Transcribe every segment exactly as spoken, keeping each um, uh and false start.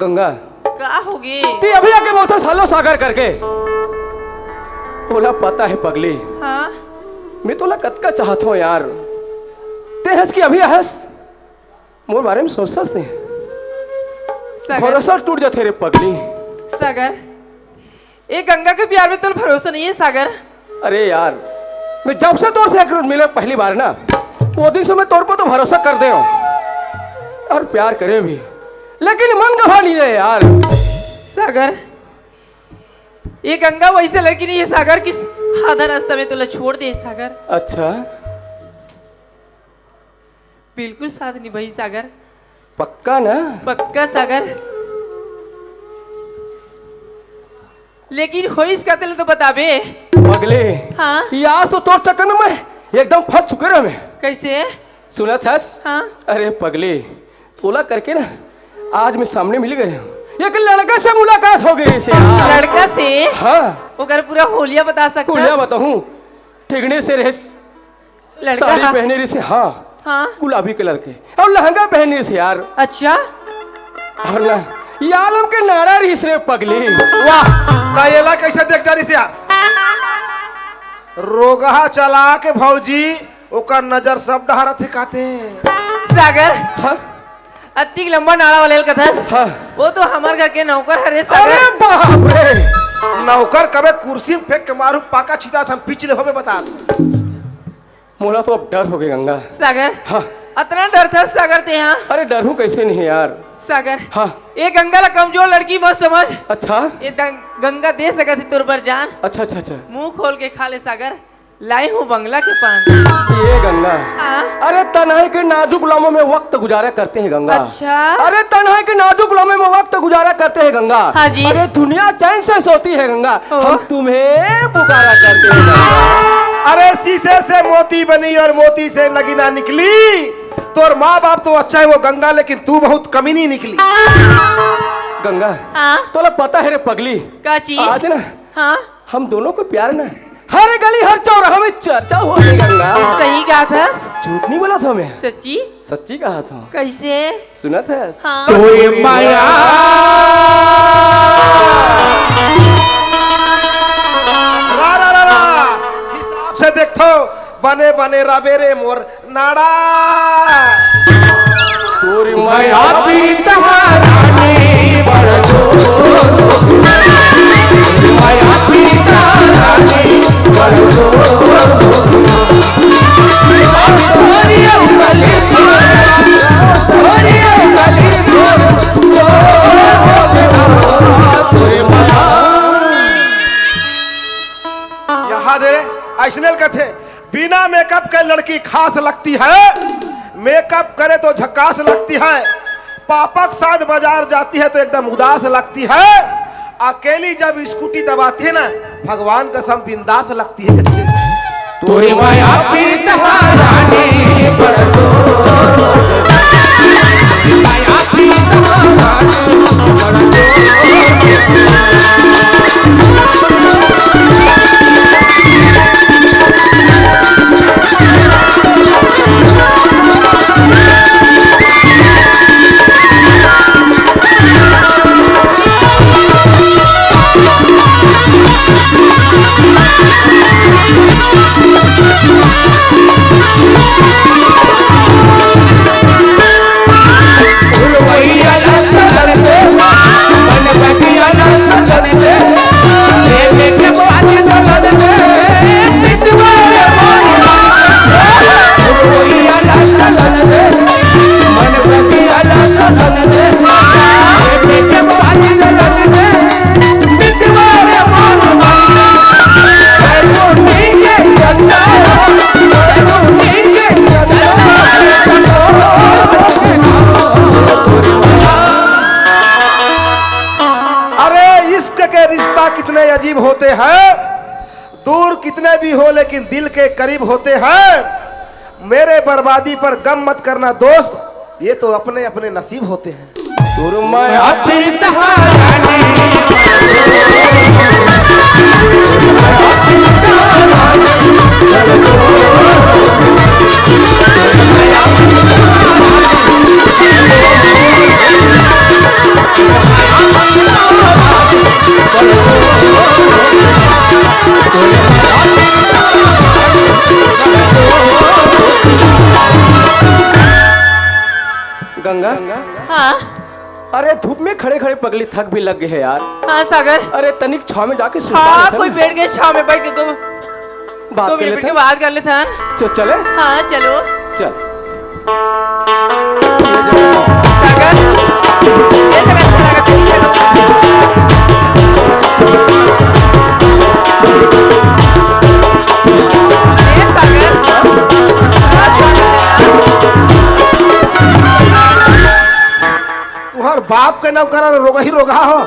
गंगा, का होगे? ते अभी आके बोलथस हेलो सागर करके। तोला पता हे पगली, हाँ? मैं तोला कतका चाहत हूँ यार। ते हस कि अभी हस, मोर बारे में सोचथस ते? सागर। भरोसा टूट जाथे रे पगली। सागर, ए गंगा के प्यार में तोर भरोसा नहीं है सागर? अरे यार, मैं जब से तोर से एक रोज मिले पहली बार ना, वो दिन से मैं तोर पर तो भरोसा कर दे हूँ और प्यार करे भी, लेकिन मन गवा नहीं है यार। सागर, ये गंगा वैसे लड़की नहीं है सागर, कि आधा रास्ता में तोला छोड़ दे सागर। अच्छा, बिल्कुल साथ निभाही सागर। पक्का ना? पक्का सागर। लेकिन होइस का तेला तो बताबे। पगली। हाँ? ये आज तो तोर चक्कर में मैं एकदम फंस चुके रहे मैं। कैसे? सुनत हस? हाँ? अरे पगली, तोला करके ना आज मैं सामने मिल गए हूँ। एक लड़का से मुलाकात हो गई से यार। लड़का से? हाँ। ओकर पूरा होलिया बता सकता हुलिया है? बताऊँ, ठिगने से रहे लड़का साड़ी हा। पहने रही से, हाँ, हाँ। गुलाबी कलर के, और लहंगा पहने रही से यार। अच्छा। और ना, ये आलम के नाड़ा रही से रे पगली। वाह, त एला कैसे देख डारी से यार? रोगहा चला के भौजी, ओकर नजर सब डहरत हे काते। सागर, हाँ? अतिक लंबा नाड़ा वाले ल कथस। हाँ। वो तो हमार घर के नौकर हरे सागर। अरे बाप रे। नौकर कबे कुर्सी में फेंक के मारू, पाका छीता सन पिछले होबे बता। मोला तो अब डर हो गया गंगा। सागर। हाँ। अतना डरथस सागर ते, हाँ? अरे डरू कैसे नहीं यार। सागर। हाँ। ये गंगा ला कमजोर लड़की मत समझ। अच्छा। ये दंग-, गंगा दे सकत हे तोर बर जान। अच्छा, अच्छा, अच्छा। मुंह खोल के खा ले सागर, लाई हूँ बंगला के पान। ये गंगा। हाँ। अरे तन्हाई के नाजुक लम्हों में वक्त गुजारा करते हैं गंगा। अच्छा। अरे तन्हाई के नाजुक लम्हों में वक्त गुजारा करते हैं गंगा। हाँ जी। अरे दुनिया चैन से सोती है गंगा, ओ। हम तुम्हें पुकारा करते हैं गंगा। अरे शीशे से मोती बनी और मोती से नगीना निकली। तोर माँ बाप तो अच्छा है वो गंगा, लेकिन तू बहुत कमीनी निकली। गंगा, हाँ? तोला पता है रे पगली, का चीज? आज ना, हाँ? हम दोनों को प्यार ना हर गली हर चौराहा में चर्चा हो रही गंगा। सही कहा था। झूठ नहीं बोला था मैं। सच्ची? सच्ची कहा था। कैसे? सुना था? हाँ। तोरे माया। रा, रा, रा, रा। हिसाब से देख तो, बने, बने रबे रे मोर नाड़ा। तोरी माया पीड़ित हारानी बड़ जोर। माया पीड़ित हारानी बड़ जोर। तोरी अंगली तोर, तोरी अंगली तोर, तोरी माया। यहाँ दे, ऐसने कथे। बिना मेकअप के लड़की खास लगती है, मेकअप करे तो झकास लगती है। पापा के साथ बाजार जाती है तो एकदम उदास लगती है। अकेली जब स्कूटी दबाती है ना, भगवान कसम बिंदास लगती है। तोरी माया पीड़ित हारानी बड़ जोर। माया पीड़ित हारानी बड़ जोर। अरे इश्क के रिश्ता कितने अजीब होते हैं, दूर कितने भी हो लेकिन दिल के करीब होते हैं। मेरे बर्बादी पर गम मत करना दोस्त, ये तो अपने अपने नसीब होते हैं। सुरमय अप्रीत हारानी। हाँ। अरे, धूप में खड़े खड़े पगली थक भी लग गए है यार। हाँ सागर। अरे, तनिक छाव में जाके सुता हाँ, लेथन। कोई बैठ के छाव में बैठ के दो, बात दो कर मिनट बैठ लेथन। के बात कर लेथन यार। तो चले? हाँ, चलो। चल। सागर, ए सागर, सागर, ए सागर। तुहर बाप के नौकर रोगही रोगहा हो।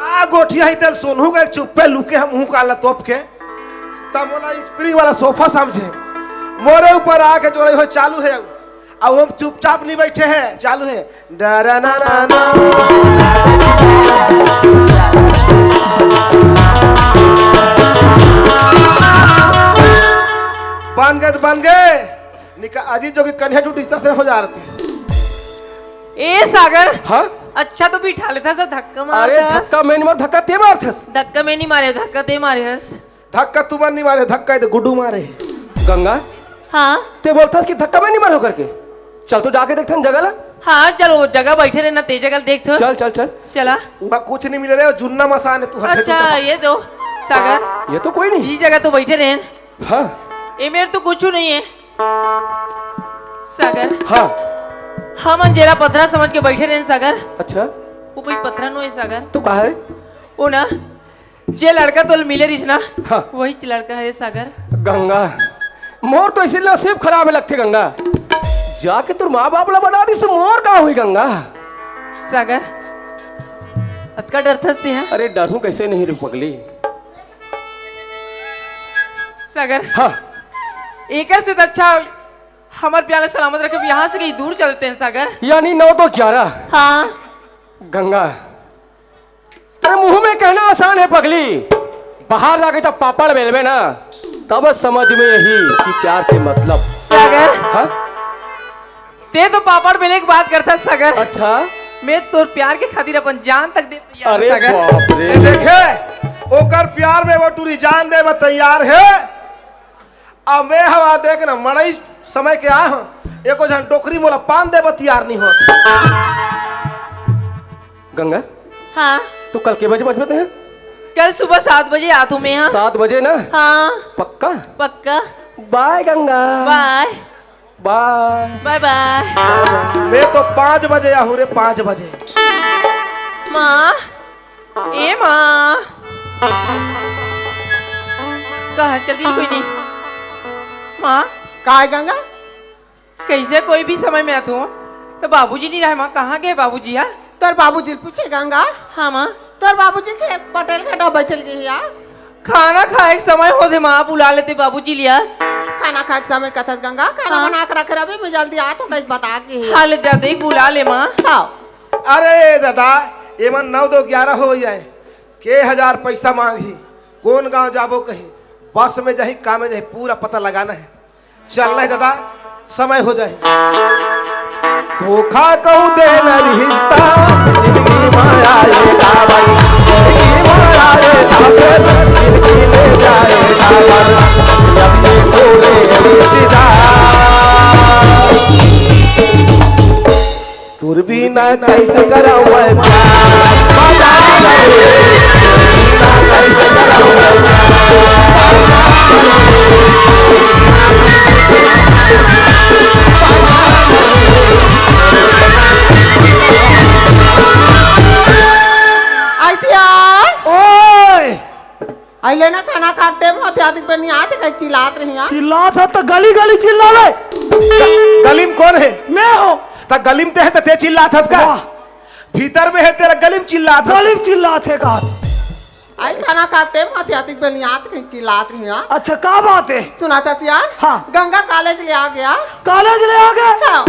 आ गोठिया ही तेल सोनहू के चुप्पे लुके हम मुंह काला तोप के। तब मोला स्प्रिंग वाला सोफा समझे, मोरे ऊपर आके जोड़े हो चालू है। अब हम चुपचाप नहीं बैठे हैं, चालू है। डरा ना ना ना। बन गए तो बन गए। निका अजीत जो कि कन्या टूटी दस हो जा रही। ए सागर। हाँ? अच्छा तो बिठा लेता सा, धक्का मार अरे धक्का मैं नहीं मार, धक्का ते मार थस। धक्का मैं नहीं मारे, धक्का ते मारे हस। धक्का तुमन नहीं मारे, धक्का ये तो गुड्डू मारे। गंगा। हाँ। ते बोलथस कि धक्का मैं नहीं मारो करके। चल तो जाके देखथन जगह ला। हाँ चलो, जगह बैठे रहना, ते जगह देख तो। चल चल चल। चला। वहाँ कुछ नहीं मिले रे, जुन्ना मसान है तू। अच्छा ये दो। सागर। ये तो कोई नहीं। ये जगह तो बैठे रहन। हाँ। ये मेरे तो कुछ नहीं है। सागर। हाँ। हम अंजेरा पथरा समझ के बैठे रहन सागर। अच्छा। वो कोई पथरा नो है सागर। तो कहा है? वो ना, जे लड़का तोल मिले रिस ना, हाँ। वही लड़का है सागर। गंगा, मोर तो इसीलिए नसीब खराब है लगते गंगा। जाके तोर माँ बाप ला बता दिस तो मोर का हुई गंगा? सागर, अतका डरथस ते है? अरे डरू कैसे नहीं रे पगली। सागर। हाँ। एकर से तो अच्छा हमार प्यार ला सलामत रखे, यहाँ से कहीं दूर चलते हैं सागर। यानी नौ तो ग्यारह। हाँ। गंगा, अरे मुंह में कहना आसान है पगली, बाहर जाके जब पापड़ बेलबे ना, तब समझ में यही कि प्यार के मतलब। सागर। हाँ? ते तो पापड़ बेले की बात करता सागर। अच्छा। मैं तोर प्यार के खातिर अपन जान तक दे तैयार हूँ, अरे सागर। बाप रे। ये देखे, ओकर प्यार में वो टूरी जान दे तैयार है। अब मैं हवा देख ना, मड़ई समय के आ हूँ, एको झन डोकरी मोला पान देबा तैयार नहीं होत। गंगा, हाँ। तू कल के बजे बजबे ते हैं? कल सुबह सात बजे आ तू मैं, हाँ। सात बजे ना? हाँ। पक्का? पक्का। बाय गंगा। बाय। बाय। बाय बाय। मैं तो पाँच बजे आहूँ रे, पाँच बजे। माँ, ए माँ। कहाँ चल दी कोई नहीं? माँ। काय गंगा? कैसे कोई भी समय में आत हो तो बाबूजी नहीं रहे माँ, कहाँ गए बाबूजी यार? तोर बाबूजी ल पूछे गंगा। हाँ माँ। तोर बाबूजी के पटेल घाटा बैठल गए यार। खाना खाए के समय होथे माँ, बुला लेते बाबूजी लिया। खाना खाए के समय कथस गंगा, खाना हाँ। बना के रखे रहे, मैं जल्दी आत हो कहीं बता के ही। हाँ ले जा देख बुला ले माँ। हाँ। अरे दादा, एमन नौ दो ग्यारह हो जाए, के हजार पैसा मांगही, कौन गांव जाबो कहीं, बस में जाही, का में जाही, पूरा पता लगाना है। चलना है दादा, समय हो जाए। धोखा कहूँ देना रिश्ता, जिंदगी माया ये काबर, जिंदगी माया ये काबर, जिंदगी ले जाए काबर, जब ये छोड़े रिश्तेदार। तोर बिना कैसे करौं मैं प्यार? बता ना रे, बिना कैसे करौं मैं प्यार? ऐसे यार। ओए! अइले ना खाना खा के टेम होथे, आदि पे नहीं आते, कहीं चिल्लात रही यार। चिल्लात ह त गली गली चिल्ला ले। ग-, गली में कौन है? मैं हूँ। त गली में ते है त ते चिल्लात हस का? वाह। भीतर में है तेरा गली में चिल्लात हस। गली में चिल्लात है का? आई खाना खा के टेम होथे, आदि पे नहीं आते, कहीं चिल्लात रही यार। अच्छा, का बात है? सुना था सियान? हाँ। गंगा कॉलेज ले आ गया। कॉलेज ले आ गया? हाँ।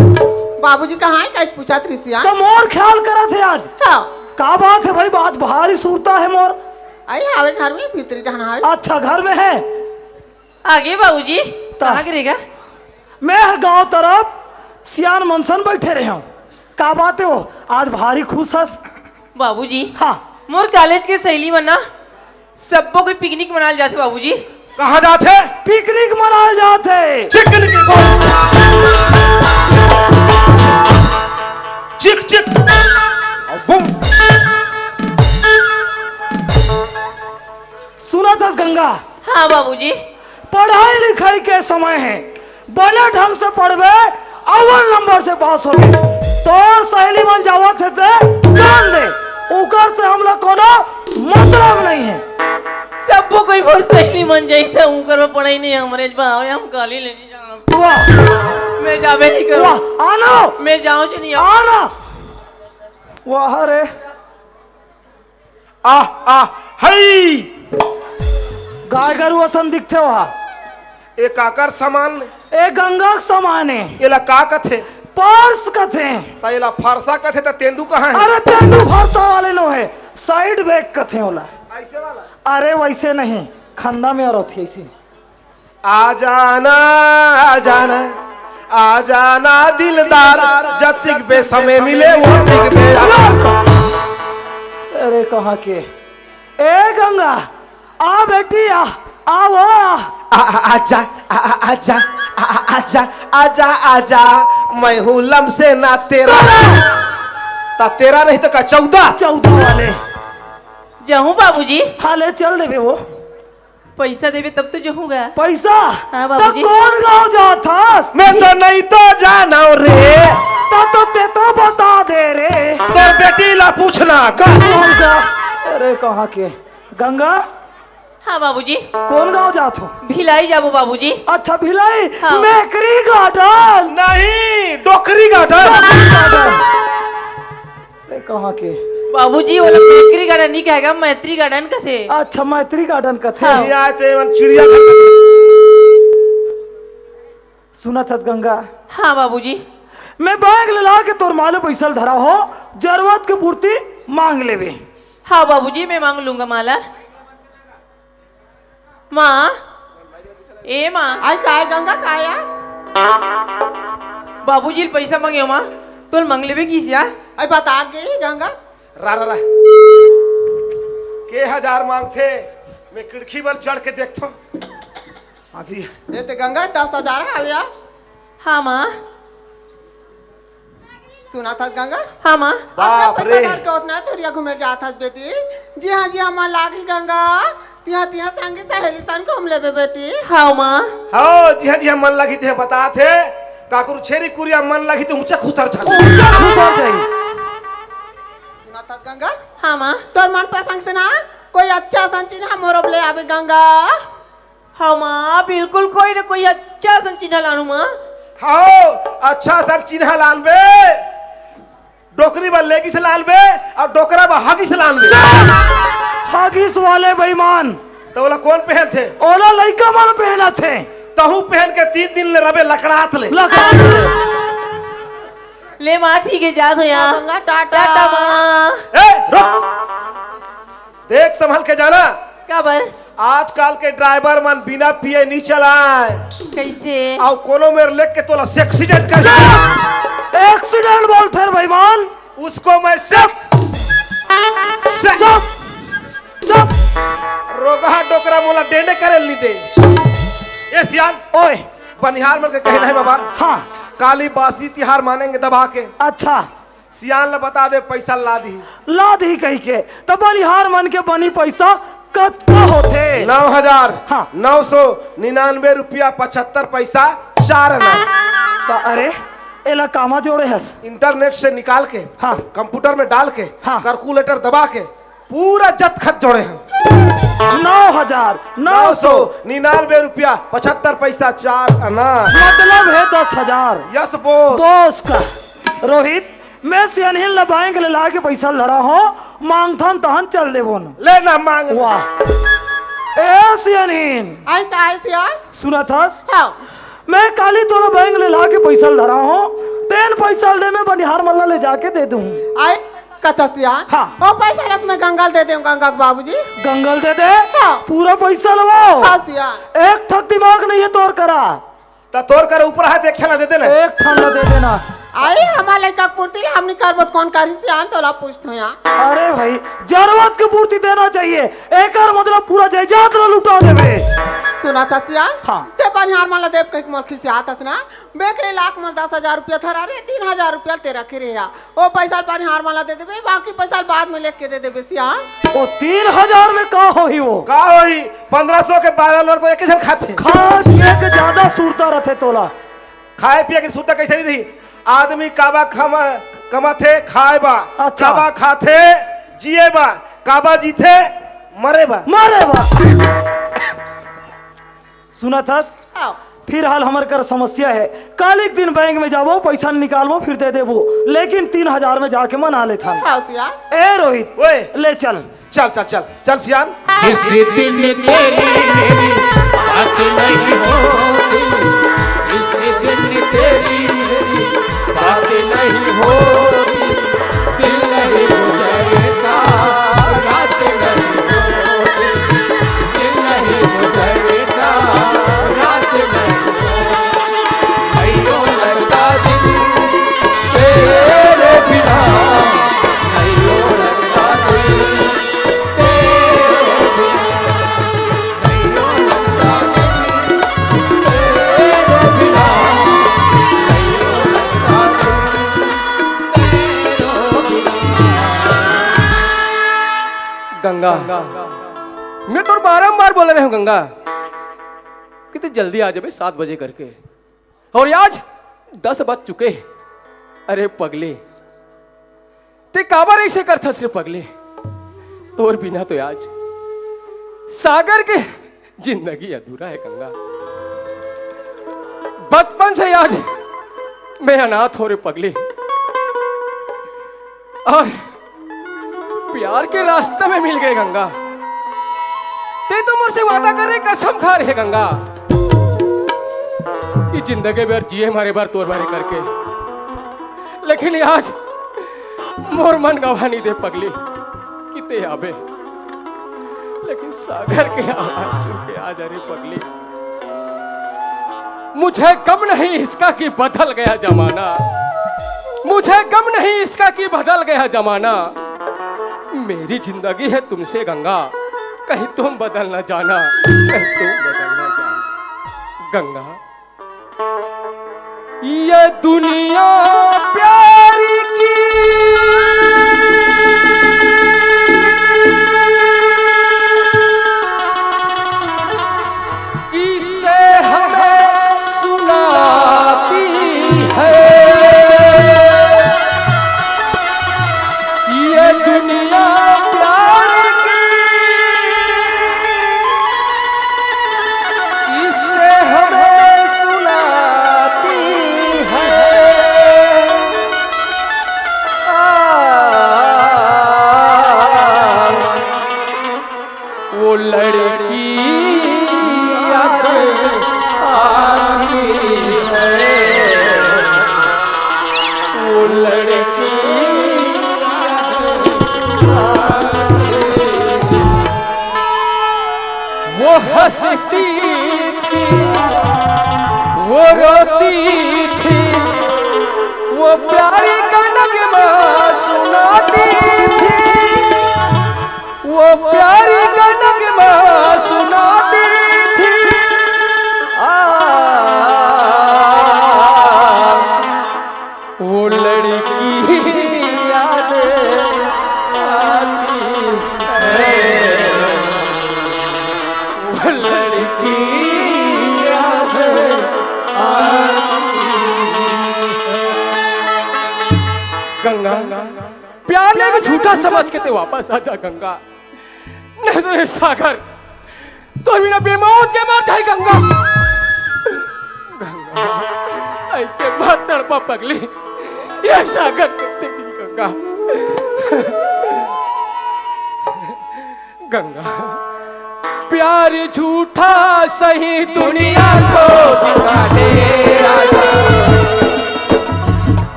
बाबूजी कहाँ है, कहीं पूछा थी सियान। तो मोर ख्याल करा थे आज। हाँ। का बात है भाई, बात भारी सुरता है मोर। आई हावे घर में, भीतरी डहन हावे। अच्छा, घर में है। आगे बाबूजी, ता- कहाँ गिरेगा? मैं हर गांव तरफ सियान मनसन बैठे रहे हूँ। का बात है वो, आज भारी खुश हस? बाबूजी, हाँ। मोर कॉलेज के सहेली मन ना, सब्बो कोई पिकनिक मनाल जाथे बाबूजी। कहाँ जाथे? पिकनिक मनाल जाथे। चिकन की बोल। चिक चिक, अउ बूम। सुनत हस गंगा? हाँ बाबूजी। पढ़ाई लिखाई के समय हे, बने ढंग से पढ़बे, अव्वल नंबर से पास होबे। तोर सहेली मन जावत हे ते जान दे, उकर से हमला कोनो मतलब नहीं हे। सबो कोई मोर सहेली मन जाही त उकर में पढ़ाई नहीं हे, हमरे बा, हम काली ले नहीं जाना। वाह। मैं जाबे नहीं करूँ। वाह, आना। मैं जाऊँ च नहीं। आना। वाह रे। आह, आह, हई! गाय गरु असन दिखथे ओहा। ए काकर समान? ए गंगा के समान हे। एला का कथे? पर्स कथे। त एला फरसा कथे त तेंदू कहाँ हे? अरे तेंदू फरसा वाले नो हे, साइड बैग कथे ओला। ऐसे वाला? अरे वैसे नहीं, खंदा में और होती ऐसी। आ जाना, आ जाना, आ जाना दिलदार, जतिक बेसमय मिले, ओतिक बे-, अरे कहाँ के? ए गंगा, आ बेटी, आ, आ वो, आ। आ, आ, आजा, आ, आ, आजा, आ, आ, आजा, आजा, आजा, मैं हूँ लमसेना तेरा। त तेरा नहीं तो का, चौदह? चौदह वाले। जाहूँ बाबूजी। हाँ, ले चल देबे वो। पैसा देबे तब तो जाहूँ गा। पैसा? हाँ, त बाबूजी। कौन गाँव जात हस? मैं तो नहीं तो जानव रे। त, तो ते तो बता दे रे। तोर बेटी ला पूछना का? कौन सा? अरे, कहाँ के? गंगा? हाँ, बाबूजी। कौन गाँव जात हो? भिलाई जाबो, बाबूजी। अच्छा, भिलाई? हाँ। मेकरी गार्डन? नहीं, डोकरी गार्डन। डोकरी गार्डन। अरे, कहाँ के? बाबूजी, वो लोग मैत्री गार्डन नहीं कहेगा, मैत्री गार्डन कथे। अच्छा, मैत्री गार्डन कथे। हाँ। ये आए थे, मन चिड़ियाघर कथे। सुनत हस गंगा? हाँ, बाबूजी। मैं बैंक ले ला के तोर माँ ले पैसा ल धरा हो, जरूरत के पूर्ति मांग लेबे। हाँ, बाबूजी, मैं मांग लूंगा माँ ला। माँ, ए माँ। आई काय गंगा, काय या? बाबूजी ल पैसा मांगे हो माँ, तोल मांग लेबे किस या? आई बता गे गंगा। रा, रा, रा। के हजार मांगथे, मैं खिड़की बल चढ़ के देखथों। हाँ जी। ए ते गंगा दस हजार आवे या? हाँ माँ। सुनत हस गंगा? हाँ माँ। बाप रे। अतना पैसा धर के ओतना थोरिया घूमे जात हस बेटी। जिहाँ जिहाँ मन लागही गंगा, तिहाँ तिहाँ संगी सहेली सन घूम लेबे बेटी। हाँ माँ। हाँ, जिहाँ जिहाँ मन लागही तिहाँ बतात हे। काकरो छेरी कुरिया मन लागही त ऊँचा खुसर छन। ऊँचा खुसर जाही। सुनत हस गंगा? हाँ माँ। तोर मन पसंद से ना कोई अच्छा सन चिन्हा मोरो बर ले आबे गंगा। हाँ माँ, बिल्कुल कोई न कोई अच्छा असन चिन्हा लानू माँ। हाँ, अच्छा असन चिन्हा लानबे। डोकरी बर लेगिस लानबे अउ डोकरा बर हगिस लानबे। हगिस वाले बेईमान। त ओला कोन पहनथे? ओला लइका मन पहनथे। तहूँ पहन के तीन दिन ले रबे लकड़ात ले। लकड़ात ले। ले माँ, ठीक हे, जात हों या। हाँ, गंगा, टाटा। टाटा माँ। ए, रुक। देख संभल के जाना। काबर? आजकल के ड्राइवर मन बिना पिए नहीं चलाय। कइसे? अउ कोनो मेर लेग के तोला एक्सीडेंट कर। एक्सीडेंट बोलथे रे बेईमान। उसको मैं सेफ, सेफ, चुप, चुप। रोगहा डोकरा मोला डेंडे करे ल नहीं दे। ए सियान, ओए। बनिहार मन के कहना हे बाबा। हाँ। काली बासी तिहार मानेंगे दबा के। अच्छा। सियान ल बता दे, पैसा ला दिही। ला दिही कहिके, त बनिहार मन के बनी पैसा कतका होथे? नौ हजार हाँ। नौ सौ निन्यानवे रुपया पचहत्तर पैसा चार आना। त अरे, एला कामा जोड़े हस? इंटरनेट से निकाल के, हाँ। कंप्यूटर में डाल के, हाँ। कैलकुलेटर दबा के, पूरा जत खत जोड़े हँव। नौ हजार नौ सौ निन्यानवे रुपया पचहत्तर पैसा चार आना। मतलब हे दस हजार। Yes boss। Boss का। रोहित, मैं सियानहिन ला बैंक ले ला के पैसा ल धरा हों, मांगथन तहन चल देबो न। ले ना मांग। वाह। ए सियानहिन। आई का आई सियान? सुनत हस? हाँ। मैं काली तोला बैंक ले ला के पैसा ल धरा हों, तेन पैसा ल दे, मैं बनिहार मन ला ले जाके दे दूँ। आई कथा सियान? हाँ। ओ पैसा ला त मैं गंगा ल दे देंव, गंगा के बाबूजी। गंगा ल दे दे? हाँ। पूरा पैसा ल वो? हाँ सियान। एक ठक दिमाग नहीं हे तोर करा। त तोर कर ऊपर हाथ एक ठन ला दे देना। एक ठन ला दे देना। आई हमार लइका के पूर्ति ला हमनी करबो त कोन करही सियान, तोला पूछथों या। अरे भाई, जरूरत के पूर्ति देना चाहिए, एकर मतलब पूरा जायदाद ला लुटा देबे। सुनत हस सियान? हाँ। ते बनिहार मन ला देब कहिके मोला खिसियात हस ना? बेकले लाख मोला दस हजार रुपया धरा रे, तीन हजार रुपया ते रखे रहे हा। ओ पैसा ला बनिहार मन ला दे देबे, बाकी पैसा ला बाद में लेके दे देबे सियान। ओ तीन हजार में का होही वो? का होही? पंद्रह सौ के बारह लोग तो एक ही झन खाथे। खाए पिए के ज्यादा सुरता रथे तोला। खाए पिए के सुरता कैसे नहीं रही? आदमी काबा खमा-, कमाथे खाए बा, अच्छा। काबा खाथे जिए बा, काबा जीथे मरे बा। मरे बा। सुनत हस? आओ। फिलहाल हमर कर समस्या है, काली के दिन बैंक में जाबो, पैसा निकालबो, फिर दे देबो, लेकिन तीन हजार में जाके मना लेथन। आओ सियान। ए रोहित, ओए। ले चल। चल, चल, चल, चल सियान। जिस दिन तेरी मेरी बात नहीं होती, जिस दिन तेरी मेरी बात नहीं होती, दिल नहीं गुजरता, रात नहीं होती, दिल नहीं गुजरता, रात नहीं होती। नहीं हो लगता दिल तेरे बिना, नहीं हो लगता दिल। गंगा, मैं तोर बारंबार बोल रहे हूँ गंगा, कि तू जल्दी आ जाबे सात बजे करके। अउ आज दस बज चुके हे। अरे पगली, ते काबर अइसे करथस रे पगली? तोर बिना तो आज सागर के जिंदगी अधूरा हे गंगा। बचपन से आज मैं अनाथ हों रे पगली। अउ प्यार के रास्ता में मिल गे गंगा। ते तो मोर से वादा करे, कसम खा रहे गंगा, कि जिंदगी भर जिए मरे बर तोर बर करके। लेकिन आज मोर मन गवाह नइ दे पगली कि ते आबे। लेकिन सागर के आवाज सुन के आज, अरे पगली, मुझे गम नहीं इसका कि बदल गया जमाना, मुझे गम नहीं इसका कि बदल गया जमाना। मेरी जिंदगी है तुमसे गंगा, कहीं तुम बदल ना जाना, कहीं तुम बदल ना जाना। गंगा, ये दुनिया प्यार की किस्से हमें सुनाती है। ये दुनिया प्यार की किस्से हमें सुनाती है। आ, वो लड़की याद आती है, वो लड़की याद आती है। वो हंसती थी, वो रोती थी, वो प्यारी का नगमा सुनाती थी। वो प्यारी का नगमा सुनाती थी। आ, वो लड़की याद आती है, वो लड़की याद आती है। गंगा, प्यार ला झूठा समझ के ते वापस आ जा गंगा, नहीं तो ये सागर तोर बिना बेमौत के मर जाही गंगा। गंगा, अइसे मत तड़पा पगली, ये सागर कइसे जी गंगा। गंगा, प्यार झूठा सही दुनिया को दिखाने आया।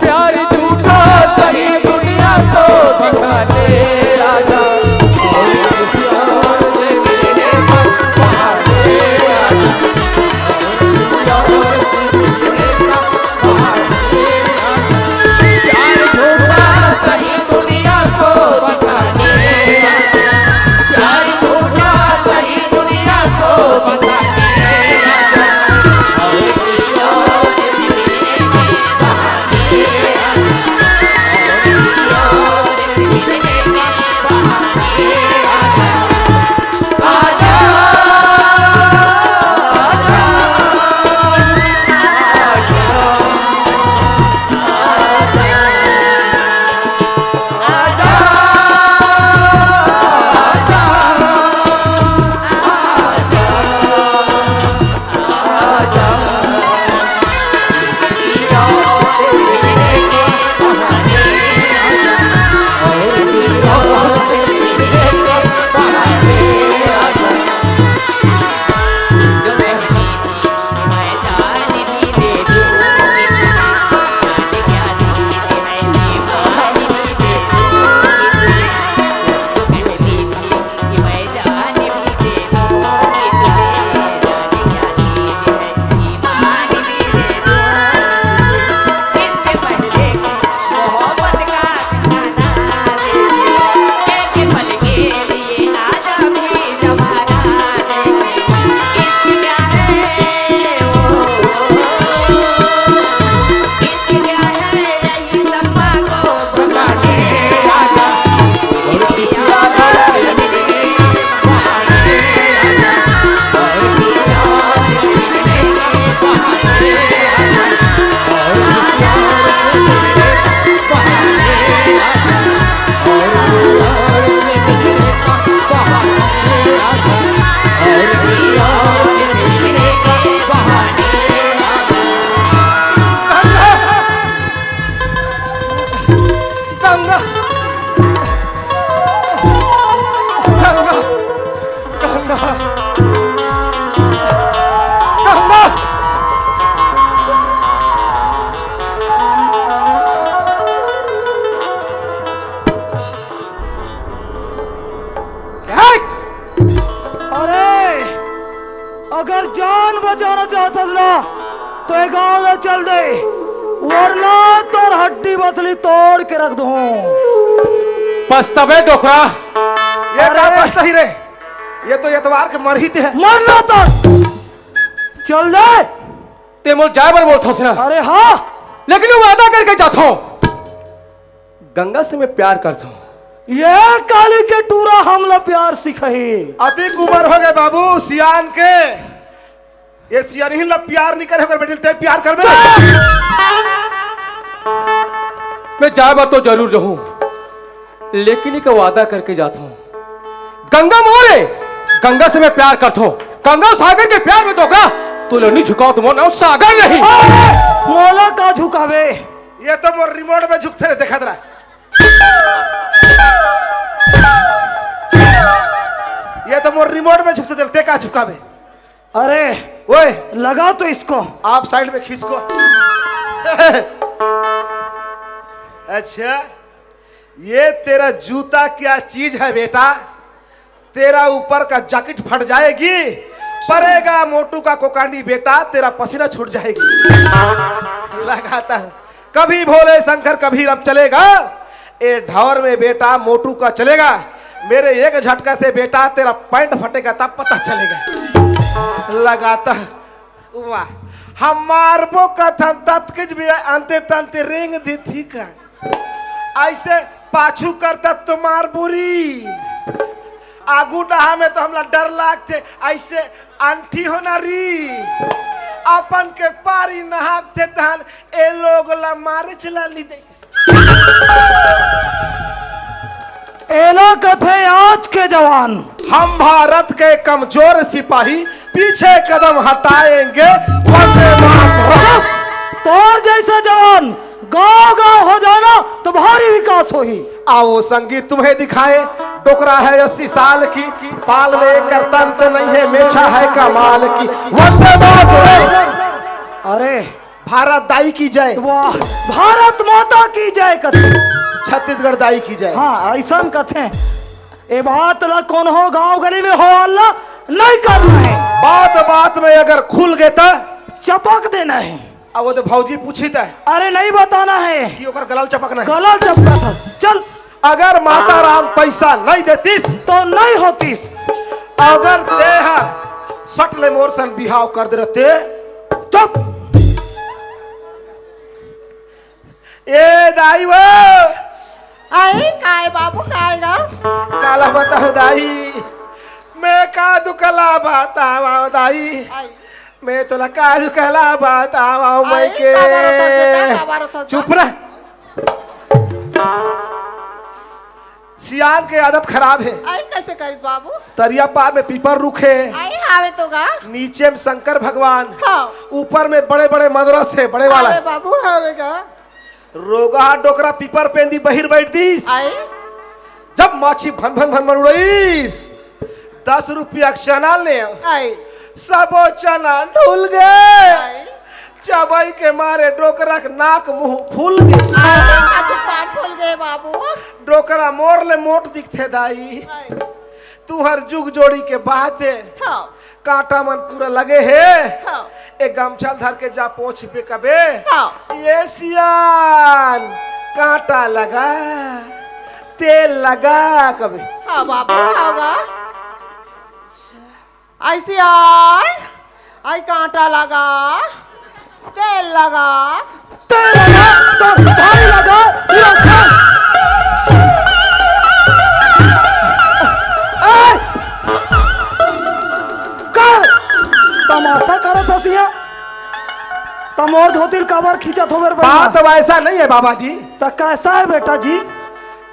प्यार झूठा सही दुनिया को दिखाने आया। प्यार झूठा सही दुनिया को बताने आया। प्यार झूठा सही दुनिया को बताने अगर जान बचाना चाहत हस ना, तो ये गांव ले चल दे, वरना तोर हड्डी बसली तोड़ के रख दूं। पछताबे डोकरा। ये का अरे। पछताही रे? ये तो एतवार के मरही ते है। मरना तो चल दे। ते मोर जाए बर बोलथस ना? अरे हाँ। लेकिन वो वादा करके जाथो। गंगा से मैं प्यार करता हूँ। ये काली के टूरा हमला प्यार सिखाही। अतिक उमर हो गए बाबू सियान के। ये सियान ही ला प्यार नहीं करे, ओकर बेटी ते प्यार करबे। मैं जाए बर तो जरूर रहूं, लेकिन एक वादा करके जाता हूँ। गंगा मोरे, गंगा से मैं प्यार करता हूँ। गंगा सागर के प्यार में धोखा, तू लड़नी झुकाओ, तुम्हारा नाम सागर नहीं। अरे, मोला का झुकावे? ये तो मोर रिमोट में झुकते रहे, देखा तेरा। ये तो मोर रिमोट में झुकते रहे, ते का झुकावे? अरे, ओए, लगा तो इसको। आप साइड में खींच को। अच्छा, ये तेरा जूता क्या चीज है बेटा? तेरा ऊपर का जैकेट फट जाएगी, पड़ेगा मोटू का कोकानी बेटा, तेरा पसीना छूट जाएगी। लगाता है, कभी भोले शंकर कभी रब चलेगा। ए ढौर में बेटा मोटू का चलेगा, मेरे एक झटका से बेटा तेरा पैंट फटेगा तब पता चलेगा। लगाता है, वाह, हम मारबो कथन ततकिच भी अंते तंते रेंग देथी का। ऐसे पाछू करता तो मार बुरी। आगू डहा में तो हमला डर लागथे, ऐसे अंठी होना री। अपन के पारी नहाथे तहन ए लोग ला मारे चला ली दे। एला कथे आज के जवान। हम भारत के कमजोर सिपाही, पीछे कदम हटाएंगे, वंदे मातरम। तोर जैसा जवान गांव गांव हो जाना तो भारी विकास होही। आओ संगीत तुम्हें दिखाए, डोकरा है अस्सी साल की, पाल में करतन तो नहीं है, मेछा है कमाल की। वंदे मातरम। अरे भारत दाई की जय। वाह, भारत माता की जय कथे। छत्तीसगढ़ दाई की जय। हाँ, ऐसन कथे। ए बात ला कोनो गांव गली में हो अल्लाह नहीं करना है। बात बात में अगर खुल गए त चपक देना है। अब वो तो भौजी पूछी त अरे नहीं बताना है। कि ओकर गलल चपकना है। गलल चपका था। चल। अगर माता राम पैसा नहीं देतीस तो नहीं होतीस। अगर तेहर सट ले मोर सन बिहाव कर दे रहते। चुप। ए दाई वो। आई काय बाबू काय गा? काला बताओ दाई, मैं का दुकला बताओ दाई, आई। मैं तोला का दुकला बताओ मैं आई, के। का बारो था बेटा, का बारो था? चुप रह। सियान के आदत खराब है। आई कैसे करित बाबू? तरिया पार में पीपर रुख है। आई हावे तो गा। नीचे में शंकर भगवान। हाँ। ऊपर में बड़े-बड़े मदरस है, बड़े वाला हावे है। बाबू, हावे गा। रोगहा डोकरा पीपर पेंदी बहिर बैठ दिस। आई। जब माछी भन भन भन भन उड़ईस, दस रुपया के चना ले। आई। सबो चना ढुल गए। आई। चबई के मारे डोकरा के नाक मुंह फूल गए। आई, का दुकान फूल गए बाबू। डोकरा मोर ले मोट दिखथे दाई। आई। तुहर जुग जोड़ी के बात है। हाँ। कांटा मन पूरा लगे हे। हाँ। एक गमछा ल धर के जा पोंछ पे कबे। हाँ। ये सियान, कांटा लगा, तेल लगा कबे। हाँ बाबू, होगा। ऐसे आय, आई कांटा लगा, तेल लगा। तेल लगा, तो भाई लगा, लगा। ए! का तमाशा करत हस इहाँ? त मोर धोती ल काबर खींचत हो मेरे बहिनी? बात वैसा नहीं है बाबा जी। त कैसा है बेटा जी?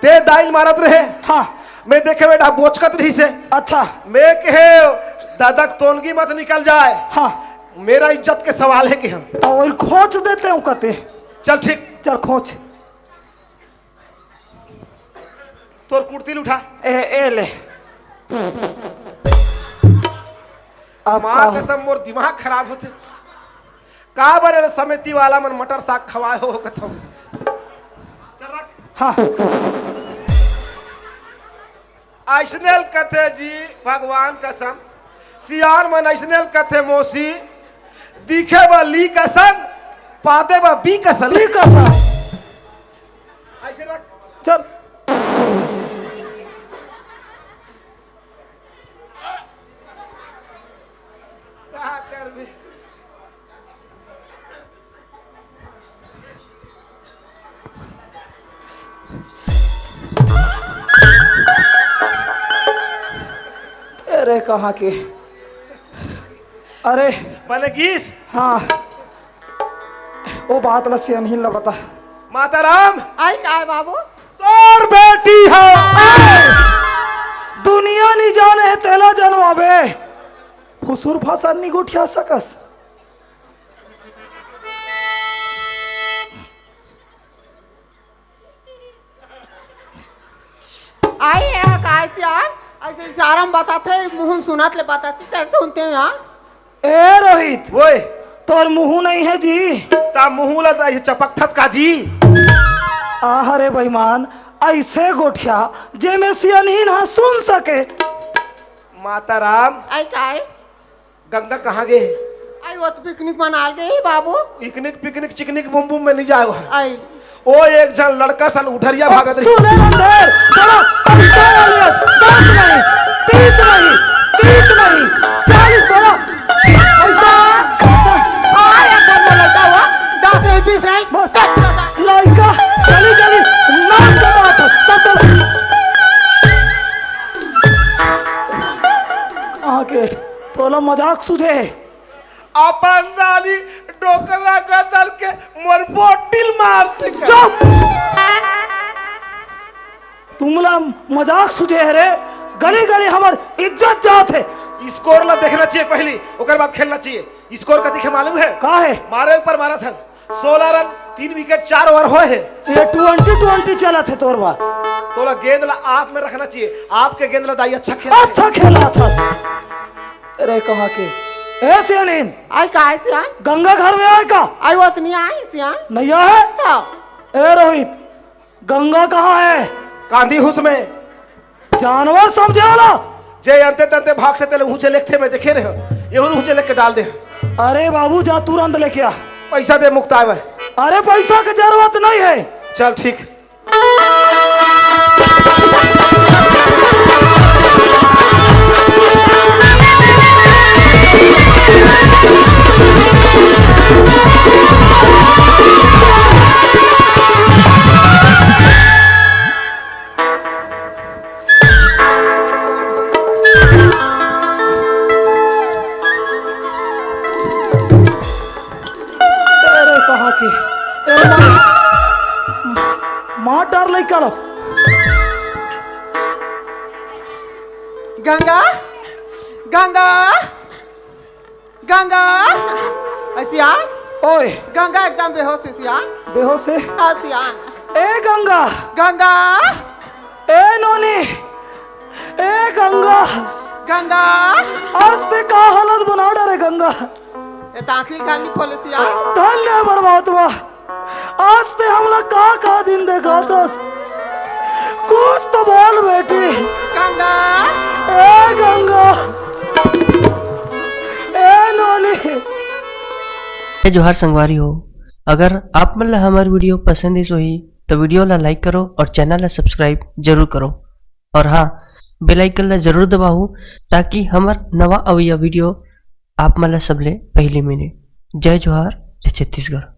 ते दाई ल मारत रहे। हाँ। मैं देखे बेटा बोचकत रही से। अच्छा। मैं कहे दादा के तोनगी मत निकल जाए। हाँ। मेरा इज्जत के सवाल है कि हम तो वही खोंच देते हो कहते। चल ठीक। चल खोंच। तोर कुर्ती ल उठा। ए, ए ले। अब माँ का कसम मोर दिमाग खराब होथे। का बरे ले समिति वाला मन मटर साग खवाए हो कथम। चल रख। हाँ। अइसने ल कथे जी, भगवान कसम, सियान मन अइसने ल कथे मौसी, दिखे बर ली कसन, पाते बर बी कसन। बी कसन। अइसे रख। चल। का करबे? अरे कहाँ के? अरे बने गीस। हाँ, ओ बात ला सियानहिन ला बता। माता राम। आई काय बाबू? तोर बेटी हो। दुनिया नी जाने हे तेला जनवाबे। फुसुर फासर नी गोठिया सकस। आई हे काय सियान, अइसे इशारा में बताथे, मुंह में सुनत ले बताथे, तैसे सुनते हो यार। ए रोहित, ओए। तोर मुंह नहीं हे जी। ता मुंह ला ता अइसे चपकथस का जी? आह रे बेईमान, अइसे गोठिया जेमे सियानहिन हा सुन सके। माता राम। आई काय? गंगा कहाँ गे हे? आई, वो तो पिकनिक मनाल गे हे बाबू। पिकनिक, पिकनिक, चिकनिक, बुम बुम में नहीं जाए वो। आई। ओ एक झन लड़का सन उठरिया भागत रही। सुने रंधेर, बड़ा पैसा वाले, दस नहीं, बीस नहीं, तीस नहीं, चालीस बड़ा पैसा। आय, एक झन लड़का हुआ, दस नहीं, बीस नहीं। बस, लड़का, गली गली, नाम के बात, तब तक। आके तोला मजाक सूझे हे। अपन रानी डोकरा गदर के मोर बोटिल मार से कर। चुप! तुमला मजाक सूझे हे रे, गली गली हमर इज्जत जात हे। स्कोर ला देखना चाहिए पहली, ओकर बाद खेलना चाहिए। स्कोर कति हे मालूम हे? का हे? मारे ऊपर मारा था। सोलह रन, तीन विकेट, चार ओवर होए हे। ये ट्वेंटी ट्वेंटी चलत हे तोर बार। तोला गेंद ला आप में रखना चाहिए। आपके गेंद ला दाई अच्छा खेला। अच्छा खेला था। अरे कहाँ के? ए सियानिन। आई का है सियान? गंगा घर में आए का? आई वो तो नहीं आई सियान। नहीं आए? हाँ। ए रोहित, गंगा कहाँ है? कांदी हुस में। जानवर समझे वाला। जे अंते तंते भाग से तेले ऊंचे लेखते में देखे रहे। ये ऊंचे लेख के डाल दे। अरे बाबू, जा तुरंत लेके आ। पैसा दे मुक्ता है। अरे पैसा के जरूरत नहीं है। चल ठीक। अरे कहाँ के? ए, मार, मार डार लइका लो। गंगा, गंगा, गंगा। ए सियान। ओए। गंगा एकदम बेहोश है सियान। बेहोश है? हाँ सियान। ए गंगा। गंगा। ए नोनी। ए गंगा। गंगा। आज ते का हालत बना डारे गंगा। ए, त आँखी कान नी खोले सियान। धन्य परमात्मा, आज ते हमला का का दिन देखाथस, कुछ तो बोल बेटी। गंगा। ए गंगा, ए नोनी। जय जोहार संगवारी हो, अगर आप मन ला हमर video पसंद आइस होही तो video ला like करो और channel ला subscribe जरूर करो। और हाँ, bell icon ला जरूर दबाओ, ताकि हमर नवा अवइया video आप मन ला सबले पहली मिले। जय जोहार, जय छत्तीसगढ़।